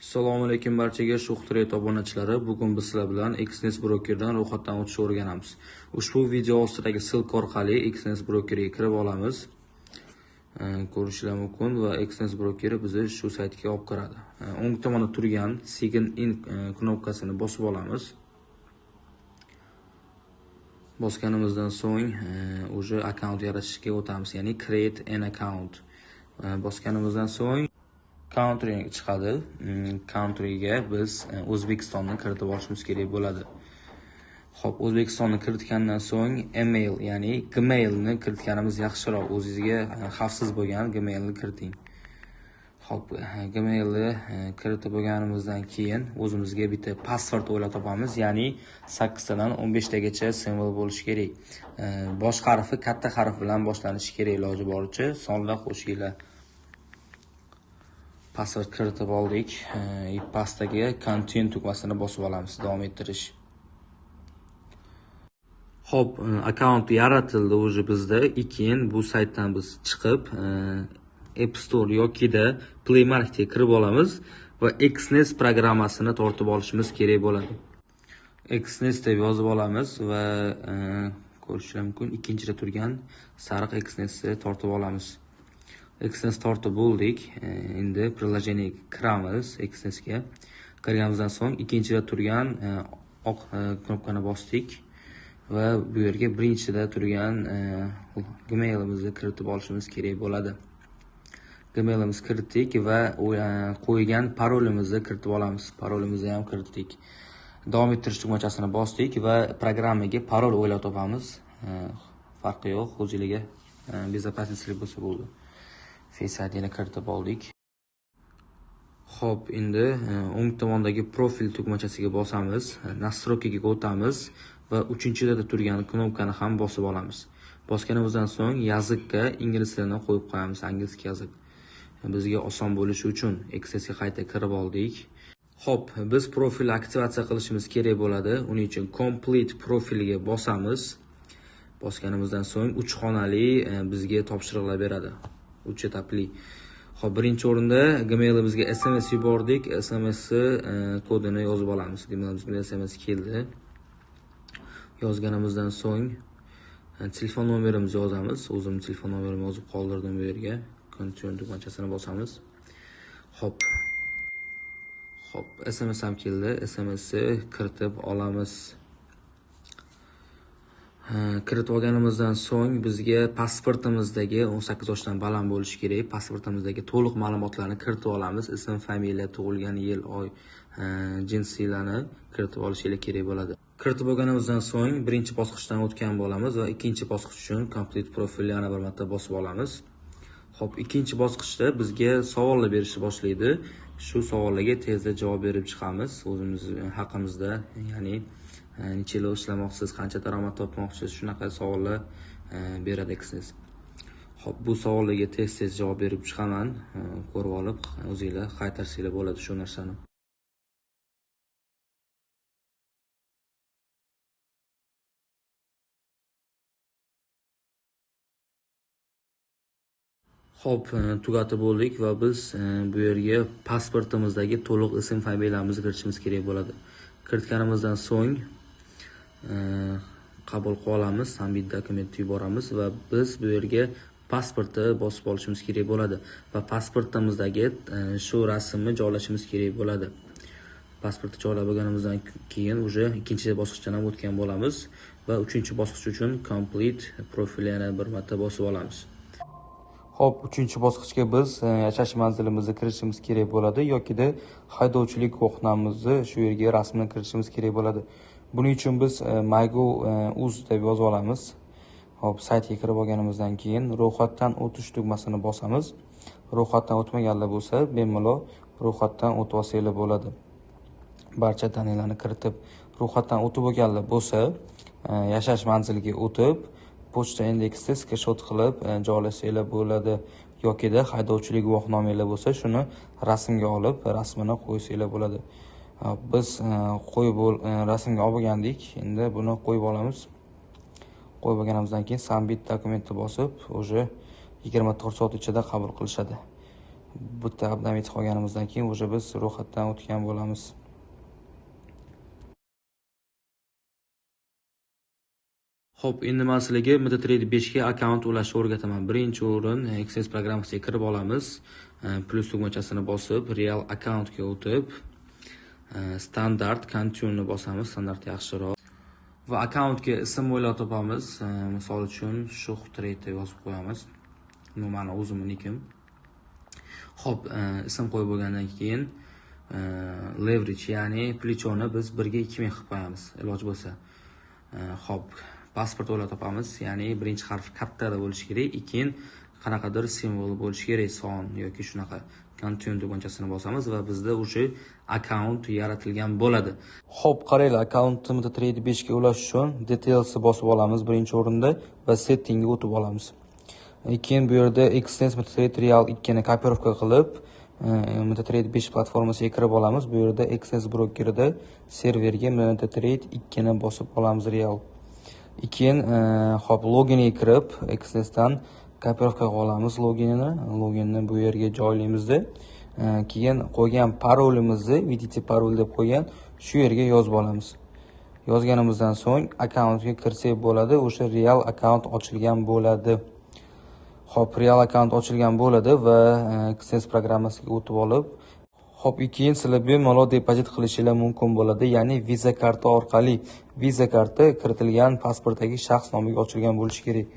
Assalomu alaykum barchaga Sho'x Trade obunachilari. Bugun biz sizlar bilan Exness brokerdan ro'yxatdan o'tishni o'rganamiz. Ushbu video ostidagi ссылка orqali Exness brokeriga kirib olamiz. Ko'rishlar mumkin va Exness brokeri bizni shu saytga olib kiradi. O'ng tomonda turgan Sign in knopkasini bosib olamiz. Bosganimizdan so'ng уже akkaunt yaratishga o'tamiz, ya'ni create an account. Bosganimizdan so'ng country chiqadi. Countryga biz O'zbekistonni kiritib olishimiz kerak bo'ladi. Xo'p, O'zbekistonni kiritgandan so'ng email, ya'ni Gmailni kiritganimiz yaxshiroq. O'zingizga xavfsiz bo'lgan Gmailni kiriting. Xo'p, Gmailni kiritib bo'lganimizdan keyin o'zimizga bitta password o'ylab topamiz, ya'ni 8 tadan 15 tagacha simvol bo'lishi kerak. Bosh harfi katta harf bilan boshlanishi kerak, iloji boricha sonlar qo'shinglar. Password kiritib oldik. Pastdagi continue tugmasini bosib olamiz, davom ettirish. Xo'p, akkaunt yaratildi уже bizda. Keyin bu saytdan biz chiqib App Store yokida Play Marketga kirib olamiz va Exness programmasini tortib olishimiz kerak bo'ladi. Exness deb yozib olamiz va ko'rishlar mumkin, ikkinchida turgan sariq Exnessni tortib olamiz. Exness tortib bo'ldik. Endi приложение kiramiz Exnessga. Kirganimizdan so'ng ikkinchida turgan oq knopkani bosdik va bu yerga birinchida turgan Gmailimizni kiritib olishimiz kerak bo'ladi. Gmailimizni kiritdik va qo'ygan parolimizni kiritib olamiz. Parolimizni ham kiritdik. Davom ettirish tugmachasini bosdik va programmaga parol o'ylab topamiz. Farqi yo'q, o'zingizga bezopasностьlik bo'lsa bo'ldi. Face IDni kiritib oldik. Xo'p, endi o'ng tomondagi profil tugmachasiga bosamiz, настройкаga o'tamiz va uchinchida turgan knopkani ham bosib olamiz. Bosganimizdan so'ng языкка ingliz tilini qo'yib qo'yamiz, angliy язык. Bizga oson bo'lishi uchun Exnessga qayta kirib oldik. Xo'p, biz profil aktivatsiya qilishimiz kerak bo'ladi. Uning uchun complete profilga bosamiz. Bosganimizdan so'ng 3 xonali bizga topshiriqlar beradi. 3 etapli. Xo'p, birinchi o'rinda Gmail'imizga SMS yubordik. SMS kodini yozib olamiz. Gmail'imizga SMS keldi. Yozganimizdan so'ng telefon nomerimizni yozamiz. O'zim telefon nomerimni yozib qoldirdim bu yerga. Continue tugmachasini bosamiz. Xo'p. Xo'p, SMS ham keldi. SMSni kiritib olamiz. Kiritib olganimizdan so'ng bizga pasportimizdagi 18 yoshdan baland bo'lishi kerak. Pasportimizdagi to'liq ma'lumotlarni kiritib olamiz. Ism, familiya, tug'ilgan yil, oy, jinsiylarni kiritib olishingiz kerak bo'ladi. Kiritib olganimizdan so'ng birinchi bosqichdan o'tgan bo'lamiz va ikkinchi bosqich uchun complete profilni yana bir marta bosib olamiz. Xo'p, ikkinchi bosqichda bizga savollar berishni boshlaydi. Shu savollarga tezda javob berib chiqamiz o'zimiz haqimizda, ya'ni necha yil ishlamoqchisiz, qancha daromad topmoqchisiz, shunaqa savollar beradi Exness. Xo'p, bu savollarga tez-tez javob berib chiqaman. Ko'rib olib, o'zingizlar qaytarsanglar bo'ladi shu narsani. Xo'p, tugatib bo'ldik va biz bu yerga pasportimizdagi to'liq ism, familiyamizni kiritishimiz kerak bo'ladi. Kiritganimizdan so'ng qabul qilib olamiz, submit dokumentni yuboramiz va biz bu yerga pasportni bosib olishimiz kerak bo'ladi va pasportimizdagi shu rasmni joylashimiz kerak bo'ladi. Pasportni joylab bo'lganimizdan keyin уже ikkinchi bosqichdan ham o'tgan bo'lamiz va uchinchi bosqich uchun complete profilni yana bir marta bosib olamiz. Xo'p, uchinchi bosqichga biz yashash manzilimizni kirishimiz kerak bo'ladi yokida haydovchilik guvohnomamizni shu yerga rasmini kiritishimiz kerak bo'ladi. Buning uchun biz MyGov.uz deb yozib olamiz. Xo'p, saytga kirib olganimizdan keyin ro'yxatdan o'tish tugmasini bosamiz. Ro'yxatdan o'tmaganlar bo'lsa, bemalol ro'yxatdan o'tib olsanglar bo'ladi. Barcha danalarni kiritib, ro'yxatdan o'tib olganlar bo'lsa, yashash manziliga o'tib, pochta indeksda skrinshot qilib joylasanglar bo'ladi yokida haydovchilik guvohnomanglar bo'lsa, shuni rasmga olib, rasmini qo'ysanglar bo'ladi. Biz qo'yib rasmga olib olgandik. Endi buni qo'yib olamiz. Qo'yib olganimizdan keyin submit dokumentni bosib, уже 24 soat ichida qabul qilishadi. Bitta обновить qilganimizdan keyin уже biz ro'yxatdan o'tgan bo'lamiz. Xo'p, endi men sizlarga MetaTrader 5 ga akkaunt ulashni o'rgataman. Birinchi o'rin Exness programmasiga kirib olamiz. Plus tugmachasini bosib, real akkauntga o'tib, standart continue bosamiz, standart yaxshiroq. Va akkauntga ism o'ylab topamiz. Misol uchun Shuh Trade deb yozib qo'yamiz. Bu meni o'zimnikim. Xo'p, ism qo'yib bo'lgandan keyin leverage, ya'ni plechoni biz 1 ga 2000 qilib qo'yamiz, iloji bo'lsa. Xo'p, pasport o'ylab topamiz, ya'ni birinchi harf kattada bo'lishi kerak, keyin qanaqadir simvol bo'lishi kerak, son yoki shunaqa. Continue tugmachasini bosamiz va bizda o'sha akkaunt yaratilgan bo'ladi. Xo'p, qaranglar, akkauntni MetaTrader 5 ga ulash uchun detailsni bosib olamiz birinchi o'rinda va settingga o'tib olamiz. Keyin bu yerda Exness MetaTrader Real 2 ni kopirovka qilib, MetaTrader 5 platformasiga kirib olamiz. Bu yerda Exness brokerida serverga MetaTrader 2 ni bosib olamiz Real. Keyin hop, loginga kirib, Exnessdan kopirovka qilib olamiz loginini. Loginni bu yerga joylaymizda. Keyin qo'ygan parolimizni, VTT parol deb qo'ygan, shu yerga yozib olamiz. Yozganimizdan so'ng akkauntga kirsak bo'ladi, o'sha real akkaunt ochilgan bo'ladi. Xo'p, real akkaunt ochilgan bo'ladi va Exness programmasiga o'tib olib, xo'p, keyin sizlar bemalol depozit qilishinglar mumkin bo'ladi, ya'ni Visa karta orqali. Visa karta kiritilgan pasportdagi shaxs nomiga ochilgan bo'lishi kerak.